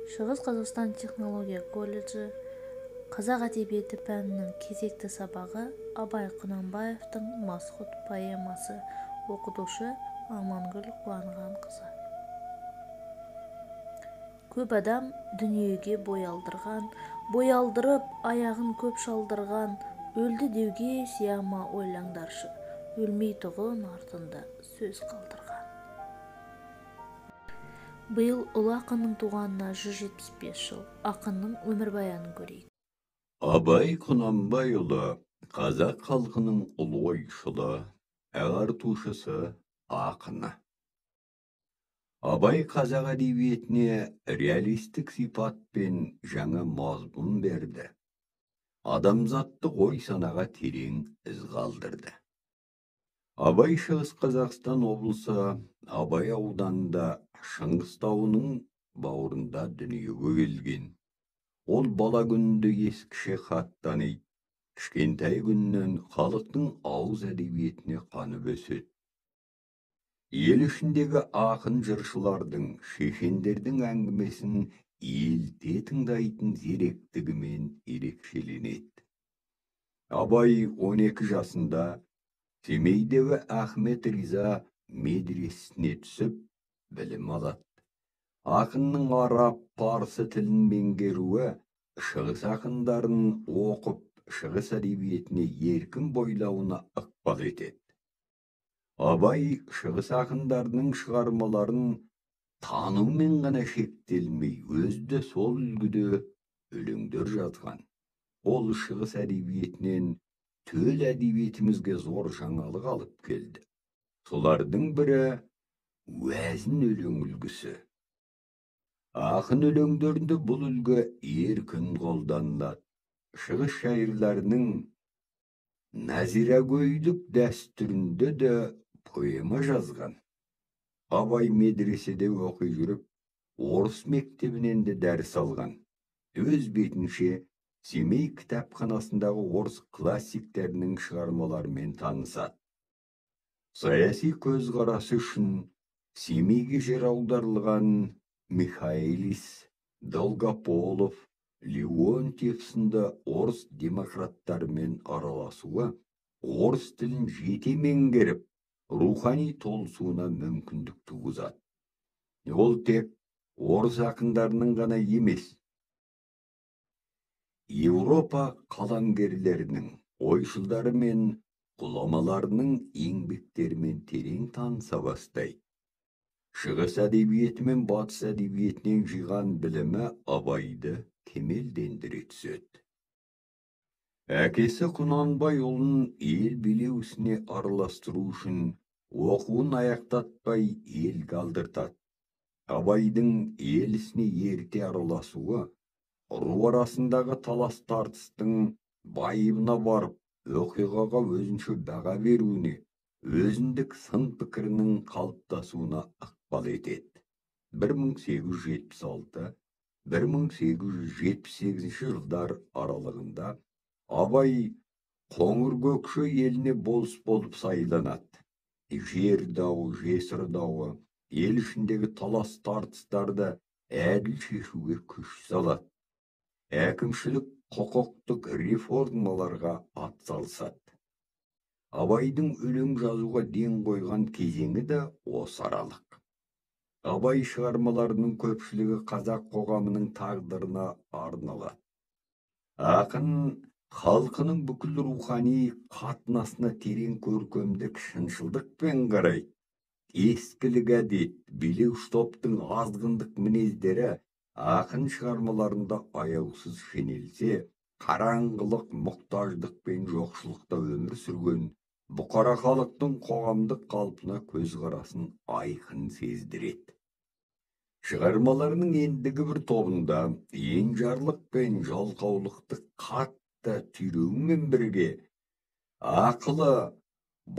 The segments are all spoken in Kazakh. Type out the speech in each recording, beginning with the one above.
Шығыс Қазақстан технология колледжі. Қазақ әдебиеті пәнінің кезекті сабағы. Абай Құнанбаевтың «Масғұт» поэмасы. Оқытушы Амангүл Қуанғанқызы. Көп адам дүниеге бой алдырған, бой алдырып, аяғын көп шалдырған. Өлді деуге сия ма, ойлаңдаршы, өлмейтұғын артында сөз қалдырған. Биыл ұлы ақынның туғанына 175 жыл. Ақынның өмірбаянын көрейік. Абай Құнанбайұлы – қазақ халқының ұлы ойшылы, ағартушысы, ақыны. Абай қазақ әдебиетіне реалистік сипат пен жаңа мазмұн берді. Адамзаттық ой санаға терең із қалдырды. Абай Шығыс Қазақстан облысы Абай ауданында, Шыңғыс тауының бауырында дүниеге келген. Ол бала күнінде ескіше хат таниды, кішкентай күнінен халықтың ауыз әдебиетіне қанып өседі. Ел ішіндегі ақын жыршылардың, шешендердің әңгімесін елте тыңдайтын зеректігімен ерекшеленеді. Абай 12 жасында Семейдегі Ахмет Риза медресесіне түсіп, білім алады. Ақынның араб, парсы тілін меңгеруі, шығыс ақындарын оқып, шығыс әдебиетіне еркін бойлауына ықпал етеді. Абай шығыс ақындарының шығармаларын танумен ғана шектелмей, өзі де сол үлгіде өлеңдер жазған. Ол шығыс әдебиетінен төл әдебиетімізге зор жаңалық алып келді. Солардың бірі – уәзін өлең үлгісі. Ақын өлеңдерінде бұл үлгі еркін қолданылады. Шығыс шайырларының нәзирагөйлік дәстүрінде де поэма жазған. Абай медреседе оқи жүріп, орыс мектебінен де дәріс алған. Өз бетінше Семей кітапханасындағы орыс классиктерінің шығармаларымен танысады. Саяси көзқарасы үшін Семейге жер аударылған Михайлис, Долгополов, Леонтьев сынды орыс демократтарымен араласуы орыс тілін жете меңгеріп, рухани толысуына мүмкіндік туғызады. Ол тек орыс ақындарының ғана емес, Еуропа қаламгерлерінің, ойшылдары мен ғұламаларының еңбектерімен терең таныса бастайды. Шығыс әдебиеті мен батыс әдебиетінен жиған білімі Абайды кемелдендіре түседі. Әкесі Құнанбай ұлын ел билеу ісіне араластыру үшін оқуын аяқтатпай елге алдыртады. Абайдың ел ісіне ерте араласуы ру арасындағы талас тартыстың байыбына барып, оқиғаға өзінше баға беруіне, өзіндік сын пікірінің қалыптасуына ықпал етеді. 1876 1878 жылдар аралығында Абай Қоңыр-Көкше еліне болыс болып сайланады. Жер дауы, жесір дауы, ел ішіндегі талас тартыстарды әділ шешуге күш салады. Әкімшілік, құқықтық реформаларға атсалысады. Абайдың өлең жазуға ден қойған кезеңі де осы аралық. Абай шығармаларының көпшілігі қазақ қоғамының тағдырына арналады. Ақын халқының бүкіл рухани қатынасына терең көркемдік шыншылдықпен қарайды. Ескілік, әдет, билеуші топтың азғындық мінездері ақын шығармаларында аяусыз шенелсе, қараңғылық, мұқтаждық пен жоқшылықта өмір сүрген бұқара халықтың қоғамдық қалпына көзқарасын айқын сездіреді. Шығармаларының ендігі бір тобында енжарлық пен жалқаулықты қатты түйреумен бірге ақылы,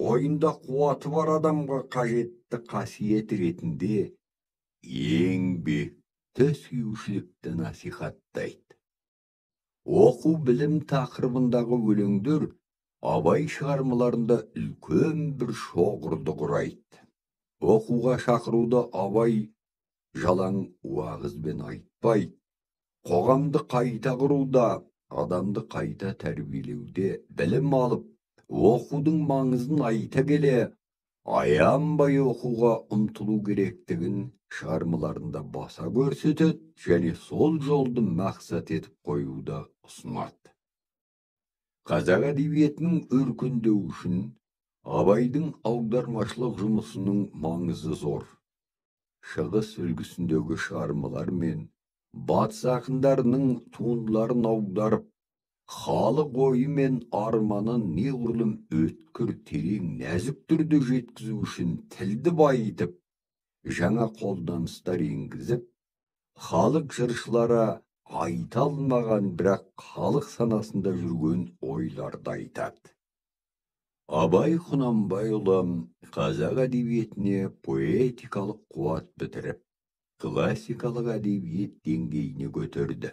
бойында қуаты бар адамға қажетті қасиет ретінде еңбекті сүюшілікті насихаттайды. Оқу, білім тақырыбындағы өлеңдер Абай шығармаларында үлкен бір шоғырды құрайды. Оқуға шақыруды Абай жалаң уағызбен айтпайды. Қоғамды қайта құруда, адамды қайта тәрбиелеуде білім алып, оқудың маңызын айта келе, аянбай оқуға ұмтылу керектігін шығармаларында баса көрсетеді және сол жолды мақсат етіп қоюды ұсынады. Қазақ әдебиетінің өркендеуі үшін Абайдың аудармашылық жұмысының маңызы зор. Шығыс үлгісіндегі шығармалар мен батыс ақындарының туындыларын аударып, халық ойы мен арманын неғұрлым өткір, терең, нәзік түрде жеткізу үшін тілді байытып, жаңа қолданыстар енгізіп, халық жыршылары айта алмаған, бірақ халық санасында жүрген ойларды айтады. Абай Құнанбайұлы қазақ әдебиетіне поэтикалық қуат бітіріп, классикалық әдебиет деңгейіне көтерді.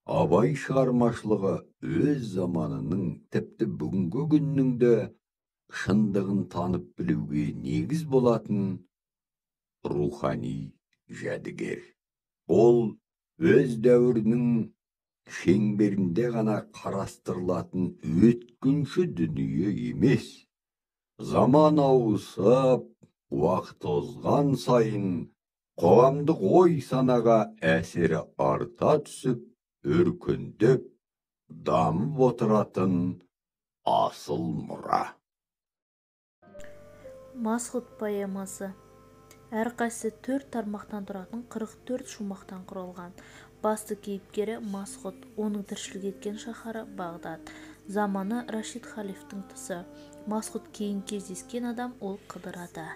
Абай шығармашылығы өз заманының, тіпті бүгінгі күннің де шындығын танып білуге негіз болатын рухани жәдігер. Ол өз дәуірінің шеңберінде ғана қарастырылатын өткінші дүние емес. Заман ауысып, уақыт озған сайын қоғамдық ой санаға әсері арта түсіп, өркендеп, дамып отыратын асыл мұра. Масғұт поэмасы әрқайсысы 4 тармақтан тұратын 44 шумақтан құралған. Басты кейіпкері Масғұт, оның тіршілік еткен шаһары Бағдат. Заманы Рашид халифтің тұсы. Масғұт кейін кездескен адам ол Қыдыр ата.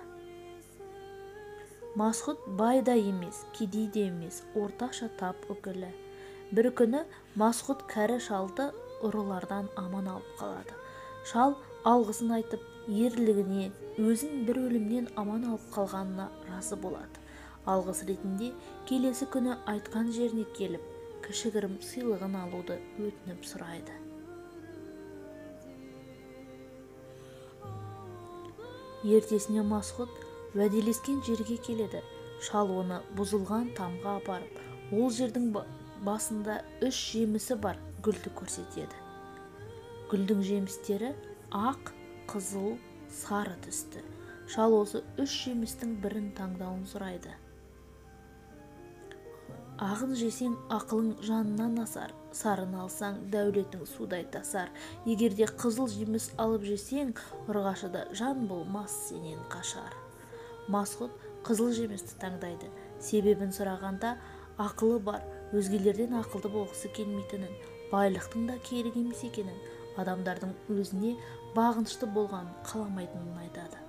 Масғұт бай да емес, кедей де емес, орташа тап өкілі. Бір күні Масғұт кәрі шалды ұрылардан аман алып қалады. Шал алғысын айтып, ерлігіне, өзін бір өлімнен аман алып қалғанына разы болады. Алғыс ретінде келесі күні айтқан жеріне келіп, кішігірім сыйлығын алуды өтініп сұрайды. Ертесіне Масғұт уәделескен жерге келеді. Шал оны бұзылған тамға апарып, ол жердің басында 3 жемісі бар гүлді көрсетеді. Гүлдің жемістері ақ, қызыл, сары түсті. Шал осы 3 жемістің бірін таңдауын сұрайды. Ағын жесең ақылың жанынан асар, сарын алсаң дәулетің судай тасар. Егерде қызыл жеміс алып жесең, ұрғашыда жан болмас сенен қашар. Масғұт қызыл жемісті таңдайды. Себебін сұрағанда ақылы бар, өзгелерден ақылды болғысы келмейтінін, байлықтың да керек емес екенін, адамдардың өзіне бағынышты болғанын қаламайтынын айтады.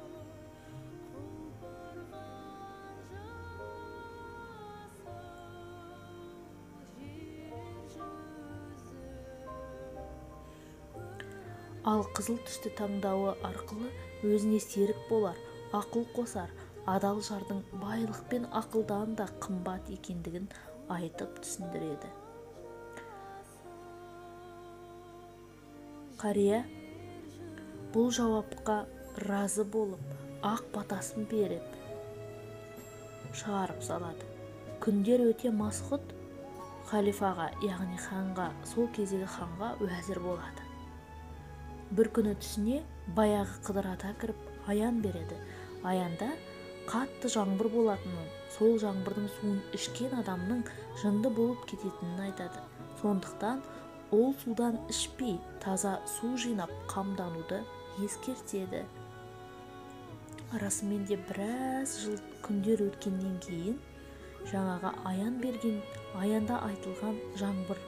Ал қызыл түсті таңдауы арқылы өзіне серік болар, ақыл қосар, адал жардың байлық пен ақылдан да қымбат екендігін айтып түсіндіреді. Қария бұл жауапқа разы болып, ақ батасын беріп, шығарып салады. Күндер өте Масғұт халифаға, яғни ханға, сол кездегі ханға уәзір болады. Бір күні түсіне баяғы Қыдыр ата кіріп аян береді. Аянда қатты жаңбыр болатынын, сол жаңбырдың суын ішкен адамның жынды болып кететінін айтады. Сондықтан ол судан ішпей, таза су жинап қамдануды ескертеді. Расымен де біраз жыл күндер өткеннен кейін жаңағы аян берген, аянда айтылған жаңбыр,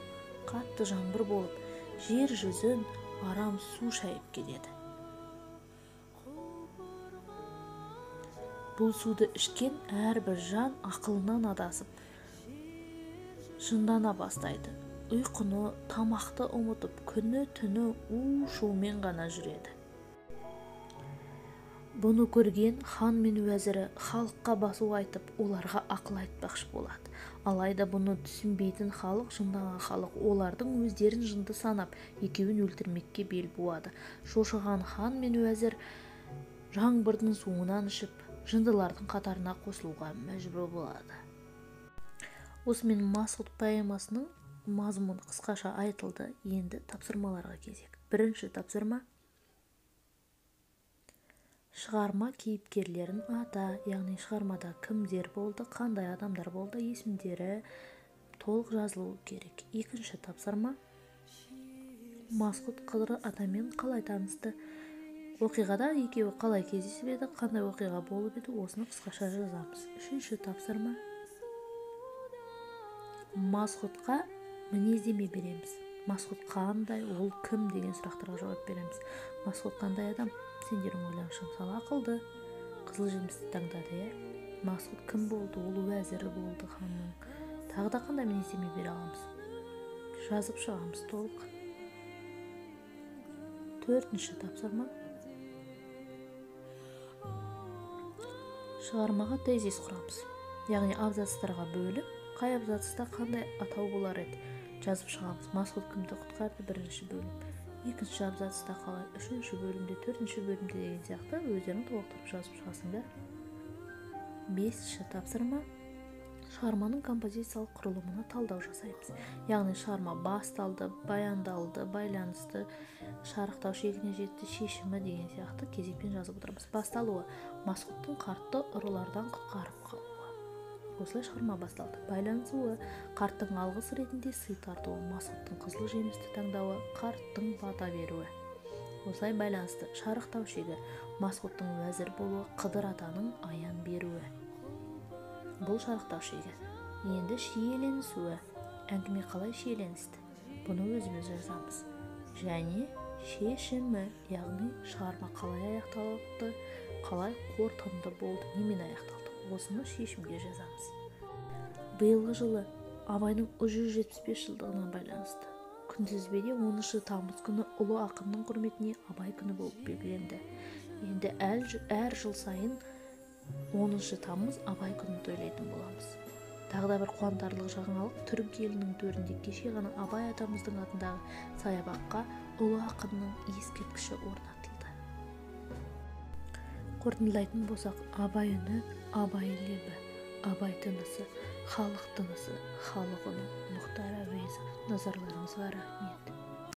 қатты жаңбыр болып, жер жүзін арам су шайып кетеді. Бұл суды ішкен әрбір жан ақылынан адасып, жындана бастайды. Ұйқыны, тамақты ұмытып, күні түні у-шумен ғана жүреді. Бұны көрген хан мен уәзірі халыққа басу айтып, оларға ақыл айтпақшы болады. Алайда бұны түсінбейтін халық, жынданған халық олардың өздерін жынды санап, екеуін өлтірмекке бел буады. Шошыған хан мен уәзір жаңбырдың суынан ішіп, Жындылардың қатарына қосылуға мәжбүр болады. Осымен Масғұт поэмасының мазмұны қысқаша айтылды. Енді тапсырмаларға кезек. Бірінші тапсырма: шығарма кейіпкерлерін ата, яғни шығармада кімдер болды, қандай адамдар болды, есімдері толық жазылуы керек. Екінші тапсырма: Масғұт Қыдыр атамен қалай танысты? Оқиғада екеуі қалай кездесіп еді, қандай оқиға болып еді, осыны қысқаша жазамыз. Үшінші тапсырма: Масғұтқа мінездеме береміз. Масғұт қандай, ол кім деген сұрақтарға жауап береміз. Масғұт қандай адам? Сендердің ойларыңша, мысалы, ақылды, қызыл жемісті таңдады, иә? Масғұт кім болды? Ол уәзірі болды ханның. Тағы да қандай мінездеме бере аламыз? Жазып шығамыз толық. Төртінші тапсырма: шығармаға тезис құрамыз. Яғни абзацтарға бөліп, қай абзацта қандай атау болар еді, жазып шығамыз. Масғұт кімді құтқарды? Бірінші бөлім. Екінші абзацта қалай, үшінші бөлімде, төртінші бөлімде деген сияқты өздерің толықтырып жазып шығасыңдар. Бесінші тапсырма: шығарманың композициялық құрылымына талдау жасаймыз. Яғни шығарма басталды, баяндалды, байланысты, шарықтау шегіне жетті, шешімі деген сияқты кезекпен жазып отырамыз. Басталуы: Масғұттың қартты ұрылардан құтқарып қалуы. Осылай шығарма басталды. Байланысуы: қарттың алғыс ретінде сый тартуы, Масғұттың қызыл жемісті таңдауы, қарттың бата беруі. Осылай байланысты. Шарықтау шегі: Масғұттың уәзір болуы, Қыдыр атаның аян беруі. Бұл шарықтау шегі. Енді шиеленісуі. Әңгіме қалай шиеленісті? Бұны өзіміз жазамыз. Және шешімі, яғни шығарма қалай аяқталды, қалай қорытынды болды, немен аяқталды, осыны шешімге жазамыз. Биылғы жылы Абайдың 175 жылдығына байланысты күнтізбеде 10 тамыз күні ұлы ақынның құрметіне Абай күні болып белгіленді. Енді әр жыл сайын 10 тамыз Абай күнін тойлайтын боламыз. Тағы да бір қуантарлық жаңалық: түрік елінің төрінде кеше ғана Абай атамыздың атындағы саябаққа ұлы ақынның ескерткіші орнатылды. Қорытындылайтын болсақ, Абай үні, Абай лебі, Абай тынысы, халық тынысы, халық үні. Мұхтар Әуезов. Назарларыңызға рахмет.